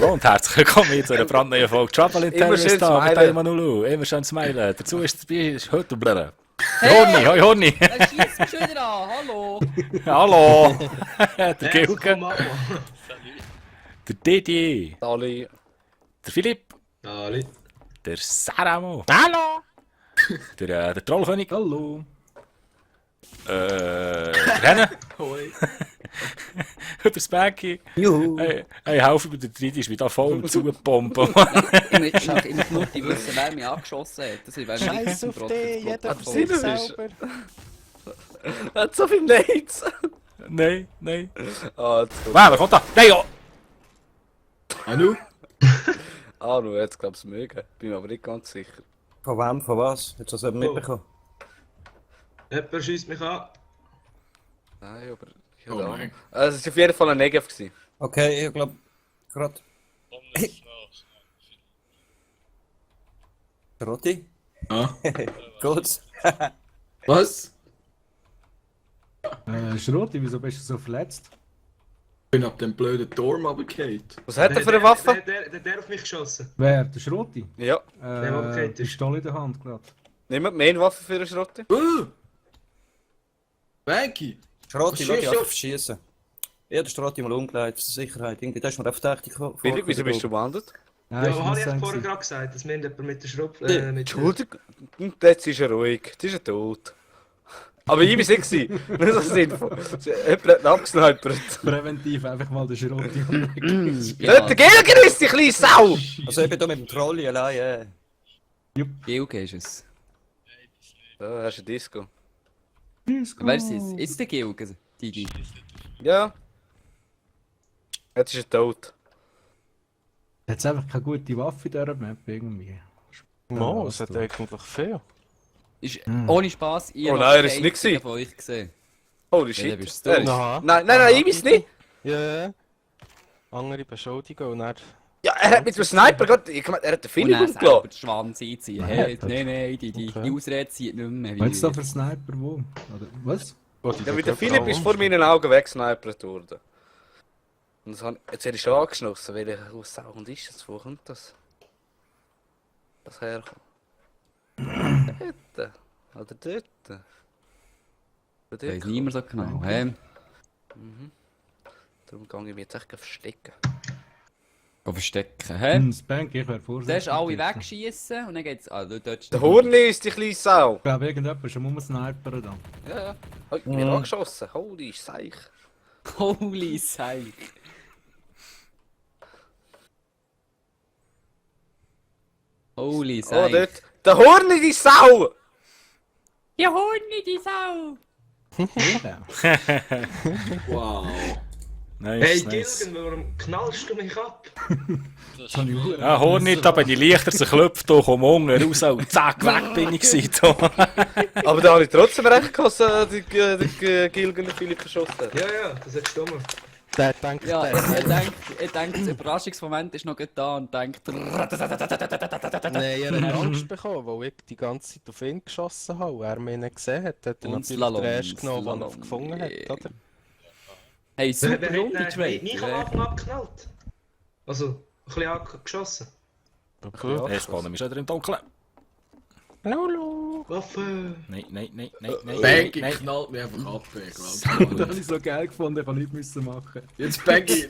Hallo und herzlich willkommen zu einer brandneuen Folge Trouble in Terrorist Talk mit Emanuelu. Immer schön smilen. Dazu ist dabei ist heute Blöde. Horni, hoi Horni. Er schießt mich schon wieder an, hallo. Hallo. Der Gilke. Salut. Der Didi. Ali. Der Philipp. Ali. Der Saramo. Hallo! Der Trollkönig. Hallo! Der Rennen. Hoi. Und der Spanky. Juhu. Hey, helfen mir, der Didi ist wieder voll zugepumpt. Ich möchte nur die wissen, wer mich angeschossen hat. Das ist Scheiß auf dich, jeder für sich das ist- selber. Er hat so viel Nates. Nein, nein. Ah, jetzt kommt... Wer kommt da? Nein, ja. Anu? Ah, du jetzt glaubst du mögen. Bin mir aber nicht ganz sicher. Von wem? Von was? Hast du das eben mitbekommen? Jemand schiesst mich an. Nein, aber... Ich Oh habe nein. Also, es war auf jeden Fall ein Negev gewesen. Okay, ich glaube gerade. Rotti? Ah. Gut. Was? Schrotti, wieso bist du so verletzt? Ich bin ab dem blöden Turm runtergefallen. Was hat er für eine Waffe? Der auf mich geschossen. Wer? Der Schrotti? Ja. Der, der geht ist. Pistole in der Hand gerade. Niemand mehr eine Waffe für eine Schrotte? Becky! Schrotti, Was lass dich schießt du? einfach schießen. Ja, der Schrotti mal umgelegt, zur Sicherheit. Irgendwie, das ist mir auf Verdächtig gekommen. Philipp, wieso bist du gewandert? Nein, Ja, ist aber habe nicht ich sein vorher gewesen. gerade gesagt, dass wir jemand mit der Schraube... mit Entschuldigung, jetzt ist er ruhig. Jetzt ist er tot. Aber ich war es nicht. Nur so sinnvoll. Jemand hat ihn abgesnipert. Präventiv einfach mal den Schrotti Der Gilger ist die kleine Sau! Also ich bin hier mit dem Trolli allein. Gilge ist es. Da hast du ein Disco. Wer ist es? Ist der Gilge, Didi? Ja. Jetzt ist er tot. Hat einfach keine gute Waffe in dieser Map irgendwie. Mo, es hat eigentlich viel. Ist ohne Spaß, ihr Oh habt nein, er keinen ist nicht gewesen. von euch gesehen. Holy Ja, shit. dann bist du Er tot. ist- Aha. Nein, ich weiß nicht. Ja. Andere Beschuldigungen und dann... Ja, er hat mit dem Sniper gerade... Ich meine, er hat den Und Philipp dann selber umgelassen. den Schwanz einziehen. Hey, nein, die Okay. Ausrede zieht nicht mehr. Meinst du da für Sniper wo? Oder was? Ja, wie der Philipp ist vor meinen Augen weggesnipert worden. Und jetzt hätte ich schon angeschlossen, welche Sound ist das? Wo kommt das? Das herkommt. Dort. Oder dort. Oder Das dort. weiß niemand so genau. Hey, Darum gehe ich mich jetzt echt verstecken. go verstecken. Hey, Spanky, ich wäre vorsichtig. zuerst alle bitte. wegschießen und dann geht's... Ah, dort ist Der Horni ist die kleine Sau. Ich glaube, irgendjemand ist am Sniperen da. Ja, ja. Oh, ich bin angeschossen. Holy Seich. Holy Seich. Holy Oh, Seich. dort. Der Horni, die Sau! Ja, Horni, die Sau! Wow. Nice, Hey nice. Gilgen, warum knallst du mich ab? Das habe ich verdammt- Ja, Horni, da bin ich leichter, sich klopft, da komm unten raus und zack, weg bin ich gewesen. da. Aber da habe ich trotzdem recht gehabt, dass die Gilgen den Philipp verschossen hat. Ja, das hat gestimmt. Der denkt, Ja, der... ich denke, der Überraschungsmoment ist noch gut da und denkt... Nein, er hat Angst bekommen, weil ich die ganze Zeit auf ihn geschossen habe und er mich nicht gesehen hat. Hat er Und natürlich Slalom, den ersten genommen, den er Slalom. gefunden hat, oder? Hey, super Wer Runde, hat mich am Trade. Anfang abgeknallt? Also, ein bisschen angeschossen. Okay. Jetzt spannen wir schon wieder im Dunkeln. Lulu! Waffe! Nein. Becky nein. knallt mich einfach ab, ich Das glaube. habe ich so geil gefunden, ich habe nichts müssen machen. Jetzt Becky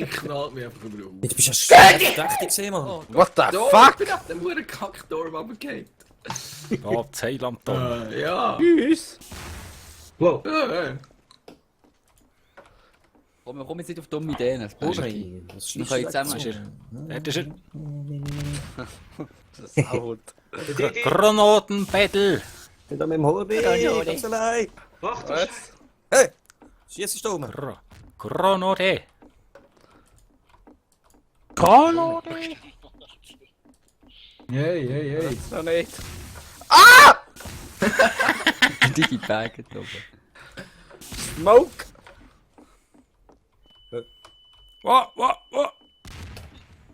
knallt mich einfach über den Haufen. Jetzt bist du ja verdächtig gesehen, Mann. What the Ich fuck? bin auf dem huren Kackturm runtergefallen. Da, das Heiland da. Ja. Tschüss. Wow. Komm jetzt nicht auf dumme Ideen. Das Oh ist nein, was Wir schießt können du zusammen... Dort ist er. Das ist Sau. Granatenbettel. Ich bin da mit dem Horni, ganz allein. Wach, du Jetzt. Hey, schießt du um. Granate. Hey, hey, hey. Noch nicht. Digi Bag oben. Smoke. Wow.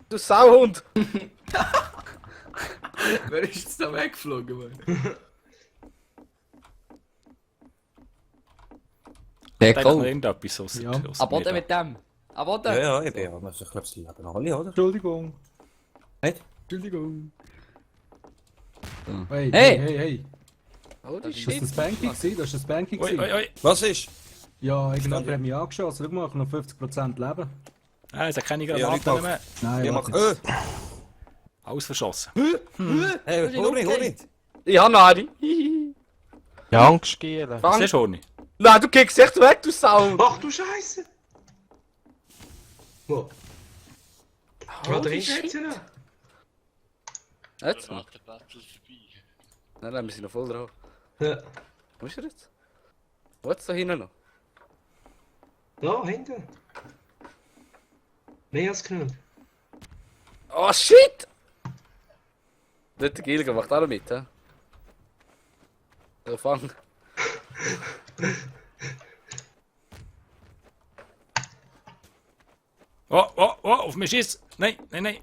Du Sauhund. Wer ist jetzt da weggeflogen, Mann? Der Denk noch Goal. irgendetwas aus. Ja. aus Aber mir da. mit dem. Aber Ja, da. ja, ich bin ja. Also, ich glaube, sie leben alle, oder? Entschuldigung. Nicht? Entschuldigung. So. Hey, Hey! hey. Oh, die Ist das ein Banking gewesen? Das ist das Banking Ui, ui, gewesen? ui. Was ist? Ja, irgendjemand hat mich angeschossen. Schau mal, ich habe noch 50% Leben. Ah, es hat keine Ja, Granaten nicht mehr. Nein, Ich warte mach. jetzt. Alles verschossen. Hey, hol mich. Ich hab noch eine. Ja, Angst gielen. Was Fang. ist Horni? Nein, du kickst echt weg, du Sau. Ach du Scheiße! Wo? Ja, da hinten hat's ja noch. Jetzt mal. Nein, wir sind noch voll drauf. Ja. Wo ist er jetzt? Wo ist da hinten noch? Da, hinten. Mehr als genug. Oh shit! Dort der Gilger macht auch noch mit, hä? So, fang. Oh, oh, oh, auf mich schießt. Nein, nein, nein.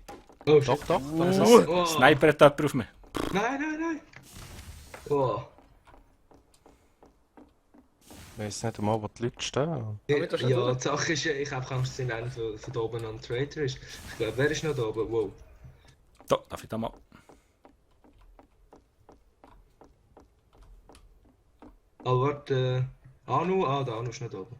Oh, Doch, shit. doch, da ist Oh. Sniper hat jemand auf mich. Nein, nein, nein. Oh. Ich weiss nicht einmal, wo die Leute stehen. Ja, wir da schon ja, durch? die Sache ist, ich habe Angst, dass einer von da oben ein Traitor ist. Ich glaube, wer ist noch da oben? Wow. Da, darf ich da mal? Aber warte, Anu? Ah, der Anu ist noch da oben.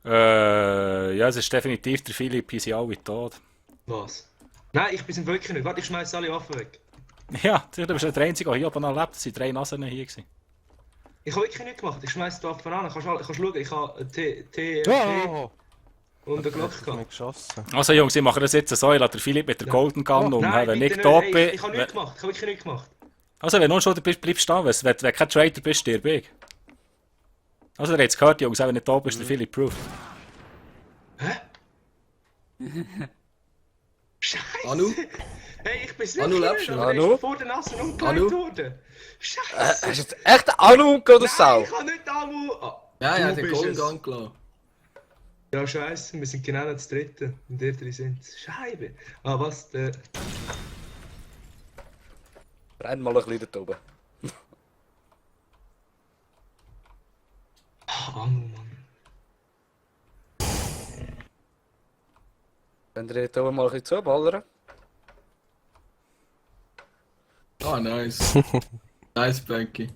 Ja, es ist definitiv der Philipp, die sind alle tot. Was? Nein, ich bin wirklich nicht. Warte, ich schmeiß alle Waffen weg. Ja, du bist der Einzige, der hier oben noch lebt. Es waren 3 Nasen hier. Gewesen. Ich habe wirklich nichts gemacht. Ich schmeiß die Waffen an. Kannst schauen, ich habe TFT Oh! und eine Glocke Ich hab gehabt. mich geschossen. Also Jungs, ich mache das jetzt so, ich lasse den Philipp mit der Ja. Golden Gun um. Nein, Wenn bitte ich tot nicht. bin... Ey, ich habe nichts gemacht. Ich habe wirklich nichts gemacht. Also wenn du schon bist, bleibst du da. Wenn du kein Traitor bist, stirb ich. Also ihr habt es gehört, Jungs, auch wenn du nicht tot bist, der Philipp proof. Hä? Scheiße! Anu? Hey, ich bin's Anu, wirklich lebst nicht. du? aber der Anu? ist vor den Nassen umgelegt Anu? worden. Scheiße! Hast du jetzt echt einen Anunkel oder Sau? Nein, ich habe nicht Anu... Ah, Ja, du ja, den bist Golden es. Gun gelassen. Ja, scheiße, wir sind genau das Dritte. Und ihr drei sind Scheibe. Ah, was? Der... Renn mal ein bisschen dort oben. Ah, Anu, Mann. Könnt ihr dort oben mal ein bisschen zuballern? Ah, nice. Nice, Banky.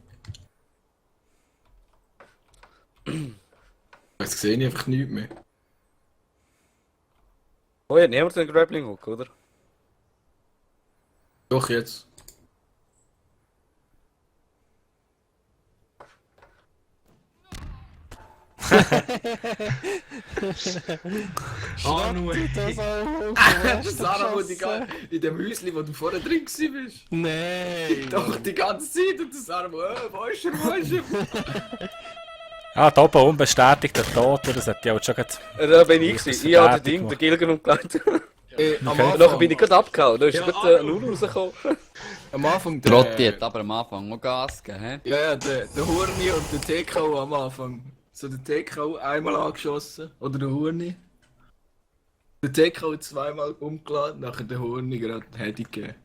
Jetzt sehe ich einfach nichts mehr. Oh, ja, niemand den Grappling Hook, oder? Doch, jetzt. Anu, Das ey. Sarah, in dem Häuschen, wo du vorher drin warst. Nein! Doch, die ganze Zeit. Und der Sarah, wo ist er, wo ist er? Ah, da oben unbestätigt der Tote, das hat ja auch schon gerade... Da bin ich Das gewesen. Ich habe den fertig Ding, den Gilger umgelegt. Am Und nachher Anfang, bin ich gerade abgehauen. Da ist Ja, gerade Anu. Null rausgekommen. am Anfang Trotti hat aber am Anfang noch Gas gegeben, hä? Ja, ja, der Hurni und der TKO am Anfang. So der TKO einmal angeschossen. Oder der Hurni. Der TKO zweimal umgeladen, nachher der Hurni gerade Heady gegeben.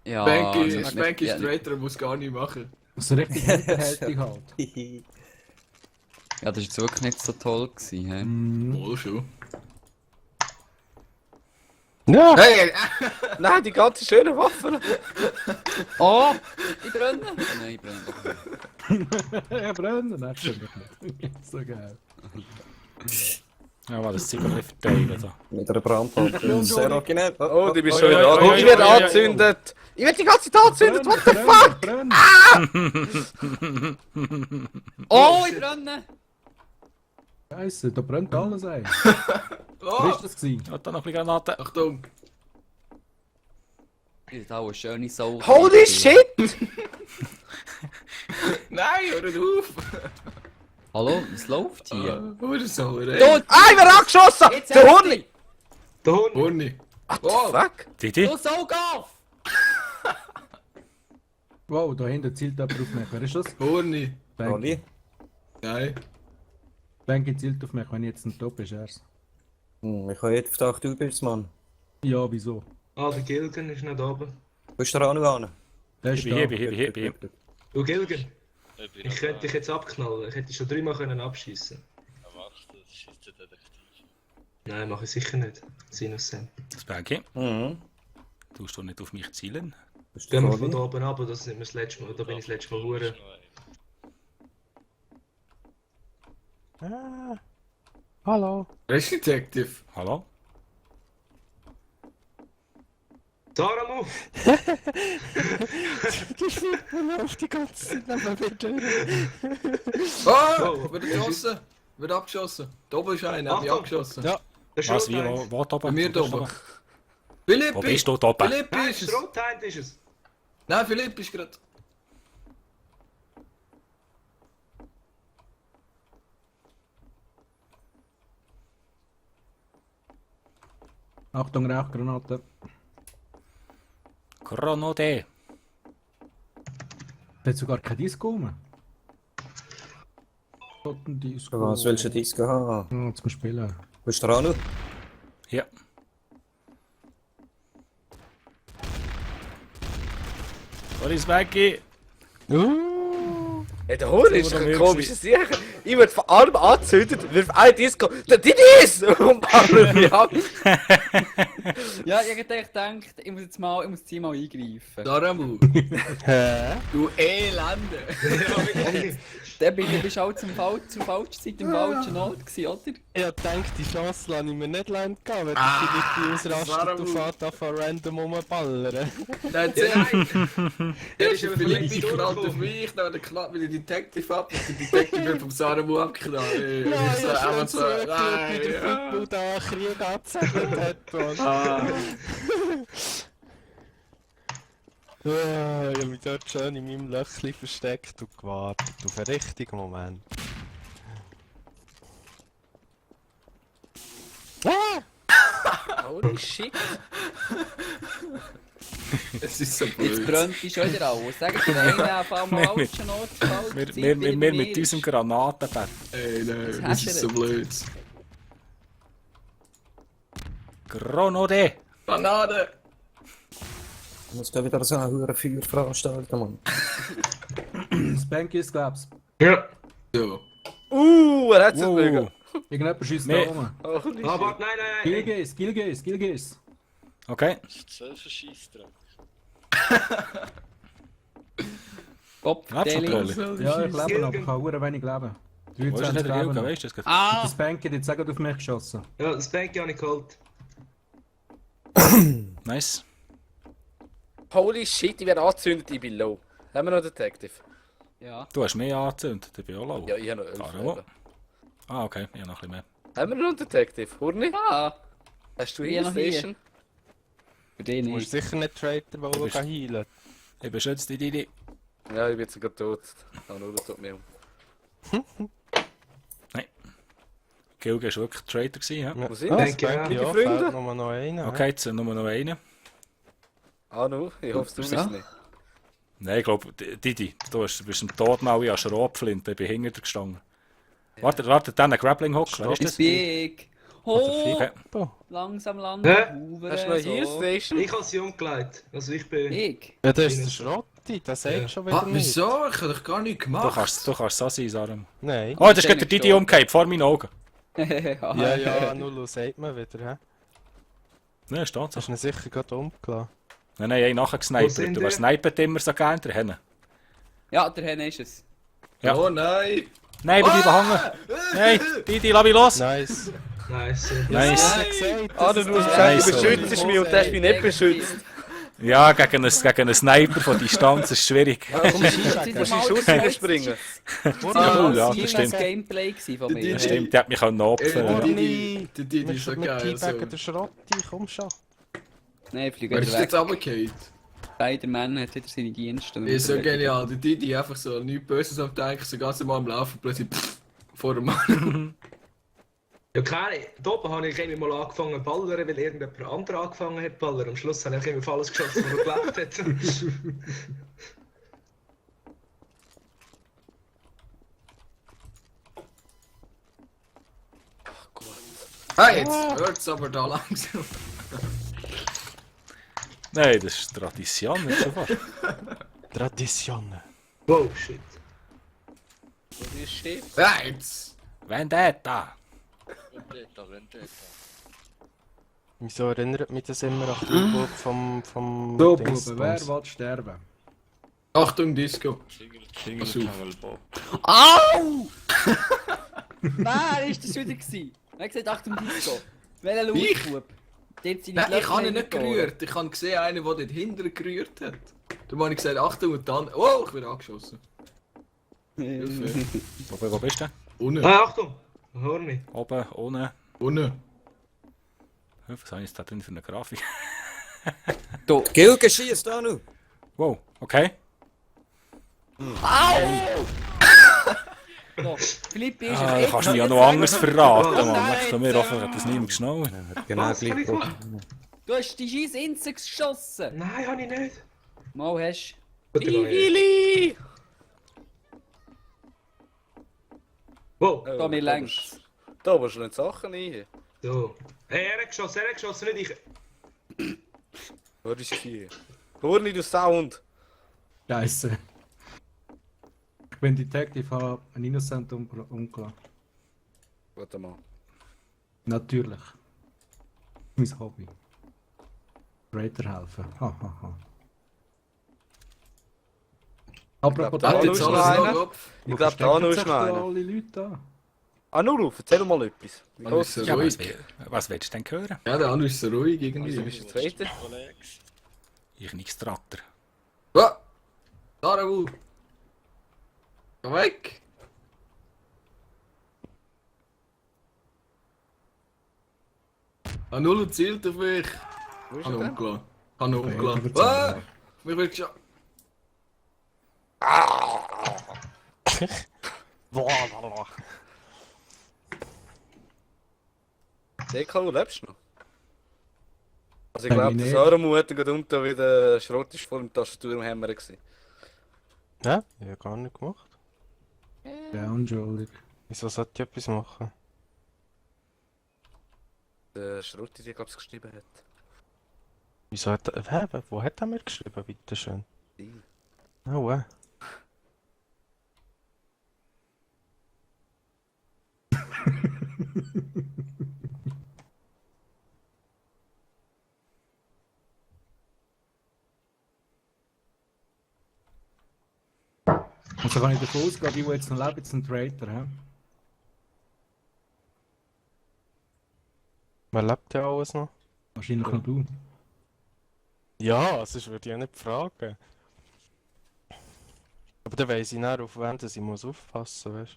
Ja, Banky, also, Banky ja, Straighter muss gar nicht machen. So richtig hinterhältig halt. ja, das war jetzt wirklich nicht so toll gewesen, hä? Wohl schon. Ja! Hey, Nein, die ganze schönen Waffen. Oh! Ich brenne! Nein, ich brenne doch nicht. Ja, brennen, das stimmt nicht. So geil. Ja, mal das Zeug ein bisschen verteilen da. Mit einer Brandwaffe. Sehr originell. Oh, die bist Oh, schon ja, wieder ja, an. ja, Oh, ich ja, werde ja, ja, angezündet. Ich werde die ganze Zeit angezündet. What the fuck? Oh, ich brenne! Scheiße, da brennt alles ein. oh, Wer ist das gewesen? Hat da noch ein bisschen Granaten? Achtung. Ich hatte auch eine schöne Sau. Holy shit! Nein, hör auf. Hallo, was läuft hier? Hör so, ey. Ah, ich werde angeschossen! Jetzt Der helft Hurni! der Hund! Hurni. What the fuck? Didi? Du Saugaff! Wow, da hinten zielt jemand auf mich. Wer ist das? Hurni. Banky. Rolli. Nein. Banky zielt auf mich, wenn ich jetzt ein Top ist erst. Ich habe jetzt gedacht, du bist Mann. Ja, wieso? Ah, der Gilgen ist noch da oben. Wo ist der Anu an? Der Ich ist bin da. hier, ich bin hier. Du Gilgen, ich könnte dich jetzt abknallen. Ich hätte dich schon 3-mal abschießen. Nein, mache ich sicher nicht. Sinus Sam. Das Bergi. Mhm. Tust du nicht auf mich zielen? Das ist Gehen wir voll von wie. da oben ab, das ist nicht mehr das letzte Mal. Da bin ich das letzte Mal hure. Ah. Hallo. Rest Detective. Hallo? Sarah, move! Die schiebt mir auf die ganze Zeit neben mir durch. Oh, wird geschossen. Wird abgeschossen. Da oben ist einer, hab ich Achtung. abgeschossen. Ja. Der Was, wie, Schrottheind. wo da oben? Bei mir da Wo bist du oben. da? Philipp! Wo bist du da oben? Philipp Nein, ist es! Schrottheind ist es. Nein, Philipp ist gerade. Achtung, Rauchgranate. Chronode. Da hat sogar kein Disco rum. Disco. Was willst du Disco haben? Zum Spielen. Bist du dran? Noch? Ja. Wo ist Bergi? Hey, der Hund ist So, doch oder ein wie komisches Sicher. Ich werde von allem angezündet, wirf ein Disco. Die ist! Und ballert mich ab. Ja, ich hätte gedacht, ich muss jetzt mal eingreifen. Daramu, Hä? du Elende! Dann bist du auch zur falschen Zeit im falschen Ort gewesen, oder? Ich hab gedacht, die Chance lasse ich mir nicht gehen, wenn der Philipp ausrastet Sarah und fährt an random rumballern. Nein, Der ist ist der ja Philipp Philipp geknallt auf durchgekommen. mich, dann der knallt mit der Detective ab und der Detective wird vom Saramu abgeknallt. Nein, ich hab schon zurückgeschaut, wie der Football da Krieg angezählt hat, Mann. Ich hab mich dort schön in meinem Löchli versteckt und gewartet auf einen richtigen Moment. Ah! Holy shit. Es ist so Jetzt blöd. brennt die schon wieder aus. Sag ich dir, einer auf einmal falschen Ort, falsche Zeit, Wir wieder mit mir unserem ist. Granatenbett. Ey, nein, Das das ist so blöd. Chronode. Banane! Ich muss da wieder so eine hohe Feuer veranstalten, Mann. Spanky ist, glaub's. Ja. So. Er hat es mögen. Irgendjemand schießt Nee. da rum. Holy Ah, shit. warte, nein. Gilgis. Okay. Bob, Laptop-Brille. Deli. Ja, ich lebe noch, aber ich habe verdammt wenig leben. Wo ist denn 23 der Leben Gilga? noch. Weißt du das? Ah! Der Spanky hat jetzt auch gerade auf mich geschossen. Ja, das Bank habe ich geholt. Nice. Holy shit, ich werde angezündet, ich bin low. Haben wir noch Detective? Ja. Du hast mehr angezündet, ich bin auch low. Ja, ich habe noch 11 Klar, Leben. Ah, okay, ich habe noch ein bisschen mehr. Haben wir noch einen Detective? Hurni? Ah! Hast du Ich hier noch hier. Station? Für den Du musst nicht. sicher nicht Traitor Du bist- wollen heilen. Ich beschütze die Didi. Ja, ich bin jetzt gerade tot. Oh, nur tut mir um. Gilga war wirklich Traitor gewesen, ja? Wo sind Ah, die? Danke, Spanky, ja. ja, Freunde? fehlt nur noch einer. Okay, jetzt nur noch einen. Ah, nu, ich hoffe, du bist Ja. nicht. Nein, ich glaube, Didi, bist im Tod mal wie an Schrotflinte, ich bin hinter dir gestanden. Warte, dann ein Grappling-Hook, weißt du Das das? Big. Oh! Okay. Langsam Hä? landen. Hast du noch hier so. Station? Ich habe sie umgelegt. Also ich bin... Ich? Ja, das ist der Schrotti, das sagt Ja. schon wieder Ah, nicht. wieso? Ich habe doch gar nichts Du gemacht. kannst so sein, Saram. Nein. Oh, das ist gerade der Didi umgekehrt, vor meinen Augen. Ja, ja, Nulu sagt man wieder, hä? Nein, steht so. Hast du ihn sicher gerade umgelassen? Nein, ich habe nachher Wo gesnipert. sind Du ihr? snipert immer so gerne der Henne. Ja, der Hen ist es. Ja. Oh nein! Nein, wir bleiben hängen. Nein, Didi, lass mich los. Nice. Nice. Nice. Ah, du musst Nein, sagen, du so. beschützt mich und der ist mich nicht beschützt. Ja, gegen einen Sniper von Distanz ist schwierig. Du musst in Schuss reinspringen. Ja, Das das stimmt. Gameplay gewesen von mir. Das stimmt, der hat mich auch noch Ey, opfern. der Ja. Didi, der Didi Wir ist so mit geil. Teabaggen So. der Schrotti, komm schon. Nein, fliegt Wer ist wieder jetzt weg. runtergefallen? Spider-Man hat wieder seine Dienste. Ist so genial. Der Didi einfach so nichts Böses am Denken, so ganz normal am Laufen, plötzlich vor dem Mann. Ja, klar, da oben habe ich immer mal angefangen zu ballern, weil irgendjemand anderer angefangen hat zu ballern. Am Schluss habe ich immer auf alles geschossen, was er gelebt hat. Ah, jetzt hört's aber da langsam. Nein, das ist Tradition, nicht so fast. Tradition. Wow, shit. Wo ist Schiff? Ja, jetzt! Vendetta! Wieso erinnert mich das immer an die Burg vom So, Dingsbums? Buben, wer will sterben? Achtung, Disco. Jingle Pass auf. Jungle Bob. Au! Wer ist das wieder gewesen? Wer hat gesagt, Achtung, Disco? Welcher Ich? Lautbub? Der hat seine Nein, ich Löffel habe ihn nicht hingetan. gerührt. Ich habe gesehen, einen, der dort hinten gerührt hat. Dann habe ich gesagt, Achtung, und dann... Oh, ich werde angeschossen. Hilfe. Wo bist du? Unten. Achtung! Horni. Oben, unten. Unten. Was habe ich jetzt da drin für eine Grafik? Gilge schießt da noch. Wow, okay. So, Philippi ist Ah, du kannst mich ja noch anders verraten, Mann. Ich von mir hoffen, hat das niemand geschnallt. Genau Was gleich. hab ich gemacht? Du hast die scheiß Insel geschossen. Nein, habe ich nicht. Mal hast Gut, Willi! Wow, du. Da mir längst. Da musst du nicht Sachen ein. so. Hey, er hat geschossen, nicht ich. Hör ist hier. Hör nicht, du Sound. Scheiße. Ich bin Detective, habe einen Innocent umgelassen. Warte mal. Natürlich. Mein Hobby. Raider helfen. Ha. Apropos Da Hat ist jetzt noch alles einer. noch Kopf? Ich glaube, da noch ist noch da einer. alle Leute an. Ah, Nuru, erzähl mal etwas. Wie Dann geht's ist er Ja, ruhig. was willst du denn hören? Ja, der andere ist so ruhig dir? Du irgendwie. bist der Zweite. Ich nichts Tratter. Oh! Darawul! Geh weg! Null zielt auf mich! Wo ist Kann er denn? umgelassen. Kann Okay, umgelassen. aber Ah! zusammen. Mich wird schon. DK, du lebst noch. Also ich Nein, glaube, nicht. der Saramu hat gerade unten wieder Schrott ist vor dem Tastatur im Hämmer gewesen. Ja, ich habe gar nicht gemacht. Ja, unschuldig. Wieso sollte ich etwas machen? Der Schrott, der glaube ich geschrieben hat. Wieso hat er... Hä? Wo hat er mir geschrieben, bitteschön? Die. Oh, Also kann ich davon ausgehen, die jetzt noch leben, sind Traitor, hä? Wer lebt ja alles noch? Wahrscheinlich noch du. Ja, sonst würde ich ja nicht fragen. Aber dann weiss ich nicht, auf wen dass ich muss aufpassen muss, weißt du?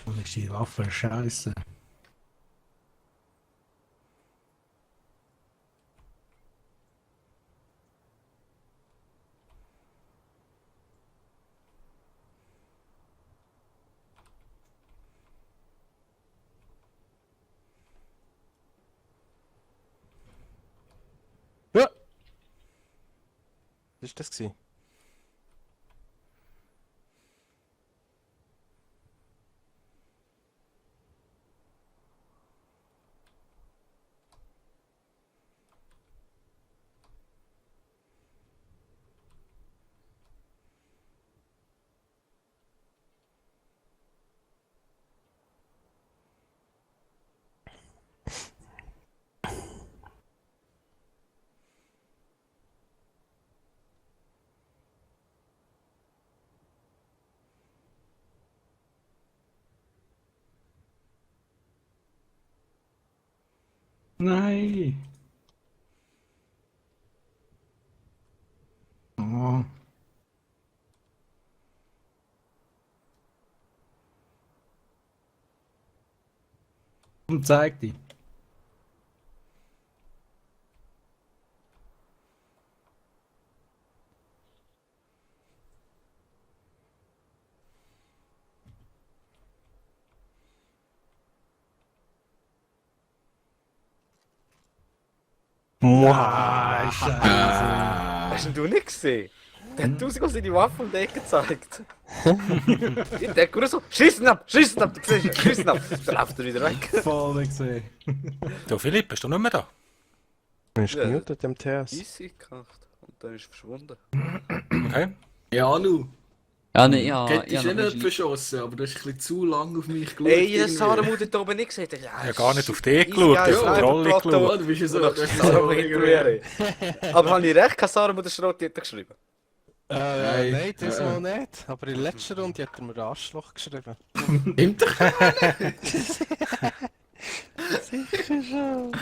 Und ist die Waffe scheiße. Ja! Was war das gewesen? Nein! Oh. Und zeig dich. Muah! Hast denn du nicht gesehen? Der hat Tausend seine Waffe um die Ecke gezeigt. Der hat nur so, schießen ab, du siehst, schießen ab. Dann läuft er wieder weg. Voll gesehen. Du Philipp, bist du nicht mehr da? Bist du Ja. gemutet im TS? Easy gemacht. Und dann ist er verschwunden. Okay. Ja, nu. Ja, ne, ja. Kette ist ja, nicht wahrscheinlich- verschossen, aber du hast ein bisschen zu lang auf mich geschaut. Ey, irgendwie. Sarah Mutter da oben nicht gesehen. Ich habe gar nicht auf dich geschaut, geil, ich habe auf die Rolle Sniper-Plateau. geschaut. Ja, du bist ja so... Oder Du hast Sarah so Mutter Aber habe ich recht, keine Sarah Mutter Schrott hat er geschrieben. Nein, diesmal nicht. Aber in letzter Runde hat er mir Arschloch geschrieben. Nimmt doch Sicher schon.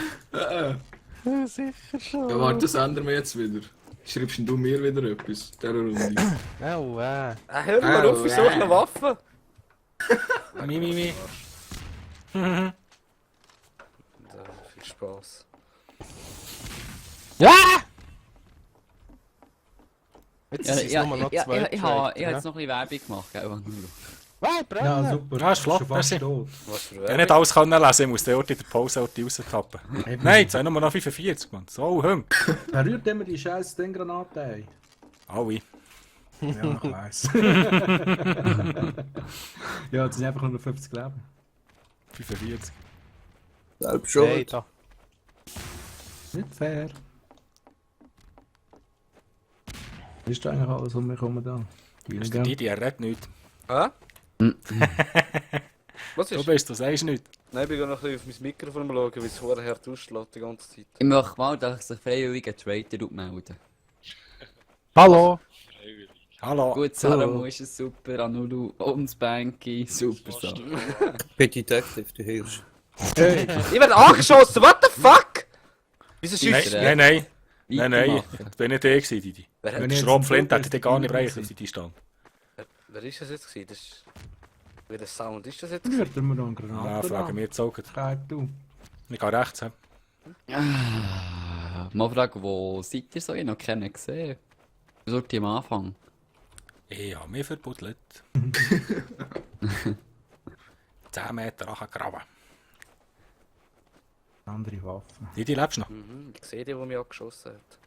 Sicher schon. Ja, warte, das ändern wir jetzt wieder. Schreibst denn du mir wieder etwas? Dieser Runde. Oh, Hör mal auf, ich suche eine Waffe. Mi. So, viel Spaß. Ja! Jetzt Ja, sind es ja, nur noch ja, zwei ich habe Trade, jetzt noch ein bisschen Werbung gemacht, gell? Wow, brennen! Ja, super. Ja, ist flott, Schon fast merci. tot. Was für Ich habe nicht alles können lesen, ich muss den Ort in der Pause raustappen. Nein, jetzt haben wir nur noch 45, Mann. So, Hung. Wer rührt immer die scheiß Granaten ein? Alle. Ja, ich weiss. Ja, jetzt sind einfach nur noch 50 Leben. 45. Selbst Hey, schuld. da. Nicht fair. Ist eigentlich alles um mich herum da? Ist der Didi, er redet nicht. Hä? Was Du ist? bist, du sagst nicht. Nein, ich bin noch ein bisschen auf mein Mikrofon schauen, wie es vorher ausschlägt die ganze Zeit. Ich möchte mal, dass sich freiwillige Trader melden. Hallo! Hallo. Gut, Saramo ist es super, Anulu und Banky, super so. Bin Detective, du Hirsch. Ich werde angeschossen, what the fuck? Wieso schießt Nein, nein. Nein, nein, Weitermachen. das war nicht der gewesen, Didi. Wer, Wenn hat, Der jetzt Schrobflint ein hätte dich gar nicht Foto erreicht, ist, auf die stand. wer ist das jetzt gewesen? Das ist... Welcher Sound ist das jetzt? Rührt immer noch eine Ja, Granate fragen wir jetzt auch. Du. Ich gehe rechts. He. Mal fragen, wo seid ihr so? Ich habe noch keinen gesehen. Besucht ihr am Anfang? Ich habe mich verbuddelt. 10 Meter nachgegraben. Andere Waffen. Didi, lebst du noch? Mhm, ich sehe den, der mich angeschossen hat.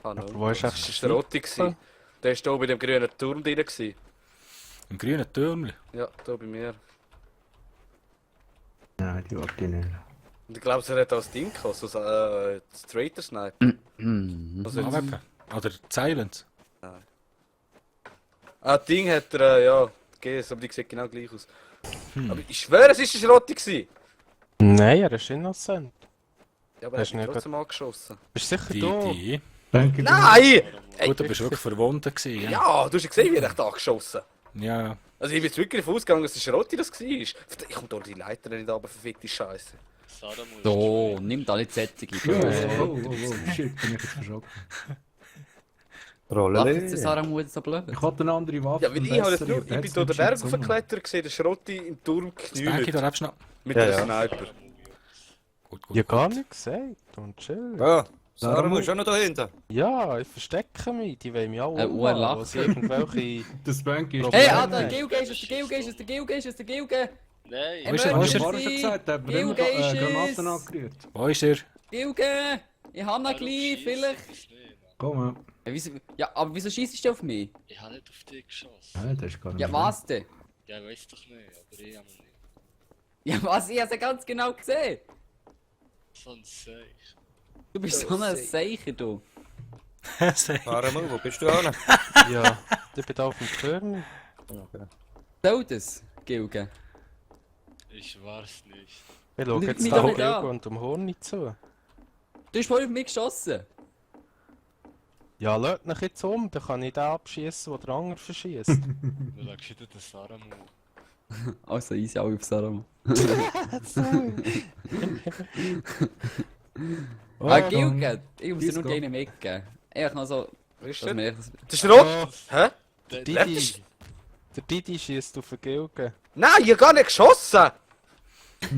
Ah, no. Aber wo ist Das echt war der Rotti. gewesen. Der war hier bei dem grünen Turm drin. gewesen. Im grünen Türmchen. Ja, hier bei mir. Nein, die wollte ich nicht. Und ich glaube, er hat auch das Ding gehabt, so das Traitor Sniper. Also, Anweppen. Oder Silence. das Ding hat er, ja, gegeben, aber die sieht genau gleich aus. Aber ich schwöre, es war ein Schrotti. gewesen. Nein, er ist innocent. Ja, aber er Hast hat du mich nicht trotzdem angeschossen. Bist du sicher da? Didi. Danke. Nein! Ey, Gut, du bist wirklich verwundet gewesen. Ja. ja, du hast ja gesehen, wie er echt angeschossen. Ja. Also ich bin jetzt wirklich davon ausgegangen, dass es Schrotti das war. Ich komme da die Leiter nicht runter, verfickte Scheiße. So, nimm alle Sättige. Oh, shit, bin ich jetzt verschockt. Lacht jetzt der Saramo so blöd? Ich hatte eine andere Waffe. Ja, weil ich habe jetzt nur, ich bin hier den Berg hochgeklettert, gesehen, den Schrotti im Turm Spanky, geknüllt. du lebst noch. Mit Ja, dem ja. Sniper. Gut, gut. Ja, gar nicht gesagt. Und chill. Ja, Sarah muss auch noch dahinter. Ja, ich verstecke mich. Die wollen mich alle Uhr umhauen, lachen. wo sie irgendwelche... Das Bank ist... Hey, Nein, Alter, nein. Gilge ist es, der Gilge ist es, der Gilge ist es, der Gilge! Wo Ich ist er? habe Wo ist er? vorher schon gesagt, er hat mir immer Gilge ist Granaten es! angerührt. Wo ist er? Gilge! Ich hab noch gleich, vielleicht! Komm, Ja, ja, aber wieso schießt du auf mich? Ich habe nicht auf dich geschossen. ja, das ist gar nicht Ja, was denn? Ja, ich weiß doch nicht, aber ich habe nicht. Ja, was? Ich hab's ja ganz genau gesehen! Sonst sehe ich. Du bist so ein Seicher, du! Sarah, wo bist du an? Ja, ich bin da auf dem Turm. Soll das, Gilge? Ich weiß nicht. Ich schaue Nimm jetzt mich da doch auf nicht an. Gilgo und dem Horn zu. Du hast vorhin auf mich geschossen! Ja, lasst mich jetzt um, dann kann ich den abschießen, der andere verschießt. Du lagst wieder den Saramo. Also easy auch auf Saramo. Ah, Gilge! Ich muss dir nur Disco. einen mitgeben. Einfach noch so, Wer ist dass der? wir echt... Der Schrott! Hä? Didi, der Didi schießt auf den Gilge. Nein, ich habe gar nicht geschossen!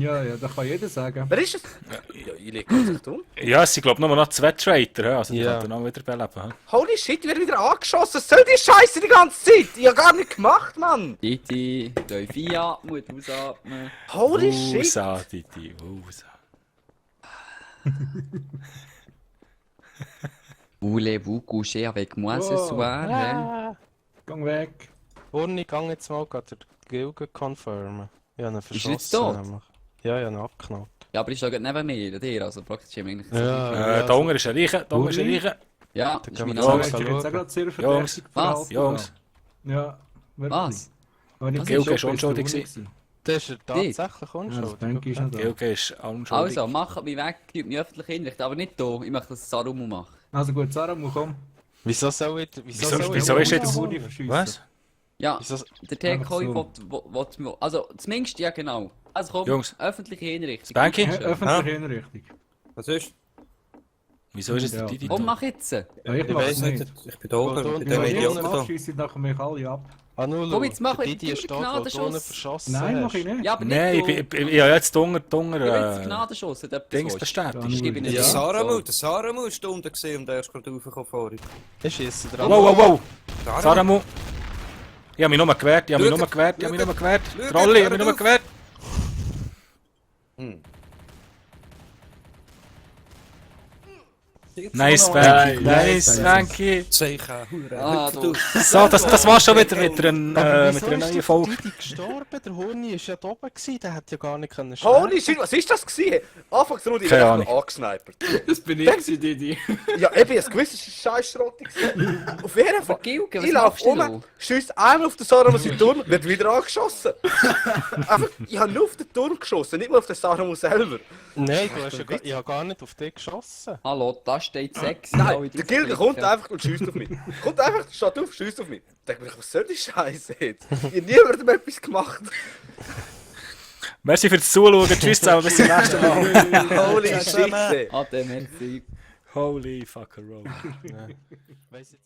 Ja, ja, das kann jeder sagen. Wer ist es? Ja, ich lege ganz echt um. Ja, es sind glaube ich nur noch 2 Trader. he. Also die Ja. können dann wieder beleben. he. Holy shit, ich werde wieder angeschossen. Was soll die Scheiße die ganze Zeit? Ich habe gar nicht gemacht, Mann! Didi, tief einatmen, ausatmen. Holy shit! Usa, Didi, Usa. Voulez-vous coucher avec moi ce Wow. soir? Hä? Gang weg. Urni, gang jetzt mal den Gilgen confirmen. Ich habe ihn Ist er verschossen. jetzt tot? Nämlich. Ja, ich habe ihn abgeknallt. Ja, aber ich stehe gerade neben mir, dir, also praktisch eigentlich. Ja, Da unten ist ein Reichen, da unten ist ein Reichen. Ja, Da ist können mein wir Ja, Name. hast du schauen. jetzt auch gerade sehr Jungs, verdächtig verhalten. Jungs. Ja, wirklich. Was? Aber nicht Gilge so ist unschuldig bist du gewesen. Das ist er tatsächlich Ja, das unschuldig. denke ich schon da. Gilge ist unschuldig. Also, macht mich weg, gebt mich öffentlich hinrichten, aber nicht hier. Ich möchte, dass es Sarumu macht. Also gut, Sarah, komm. Wieso soll ich... Wieso ist jetzt... Was? Ja, Wieso- der Take-Hoi Einfach will... Also, zumindest, ja genau. Also komm, Jungs. öffentliche Hinrichtung. Spanky? Ja, öffentliche Hinrichtung. Was ist? Wieso ist jetzt Ja. der Didi Komm, tot? mach jetzt. Ja, Ich mach's weiß nicht, ich bin da oben Wo mit du- dem Ja, Idiot jetzt da. abschiessen, nachher mich alle ab. Anulu, Komm, jetzt mach der ich- Didi gib ist mir tot, weil du ihn Gnadenschuss. verschossen Nein, mach hast. ich nicht. Ja, aber nicht Nein, hier. ich habe jetzt unten Ich will jetzt Gnadenschuss, hat etwas Dings, der willst. Stadt. Ich gebe Ihnen Der ja. Saramu ist da unten gesehen und der ist gerade raufgekommen vorhin. Ich schiesse dran. Wow, wow, wow! Saramu? Saramu! Ich habe mich nur gewehrt, Schau, Trolli, ich habe mich nur auf. gewehrt! Nice, Spanky, nice, Spanky! Zeichen, Hure. Ah, du. So, das war schon wieder mit einer neuen Folge. Didi gestorben? Der Huni war ja da oben, der hätte ja gar nicht können Holy shit, was ist das gewesen? Anfangsrunde Keine ich Ahnung. angesnipert. Das bin ich, gewesen, Didi. Ja, eben, ich gewusst, es ist scheiß Schrott gewesen. Auf jeden Fall. Gilge, was Ich machst laufe du? um, schießt einmal auf den Saramus in den Turm, wird wieder angeschossen. Einfach, ich habe nur auf den Turm geschossen, nicht mal auf den Saramus selber. Nein, du hast ja ich habe gar nicht auf dich geschossen. Hallo, da steht 6. Nein, der Gilge kommt einfach und schießt auf mich. Kommt einfach, steht auf, schießt auf mich. Ich denke mir, was soll die Scheiße jetzt? Ich habe niemandem etwas gemacht. Merci fürs Zuschauen, tschüss zusammen, bis zum nächsten Mal. Holy shit. Ade, merci. Holy fucker roll. Weiss jetzt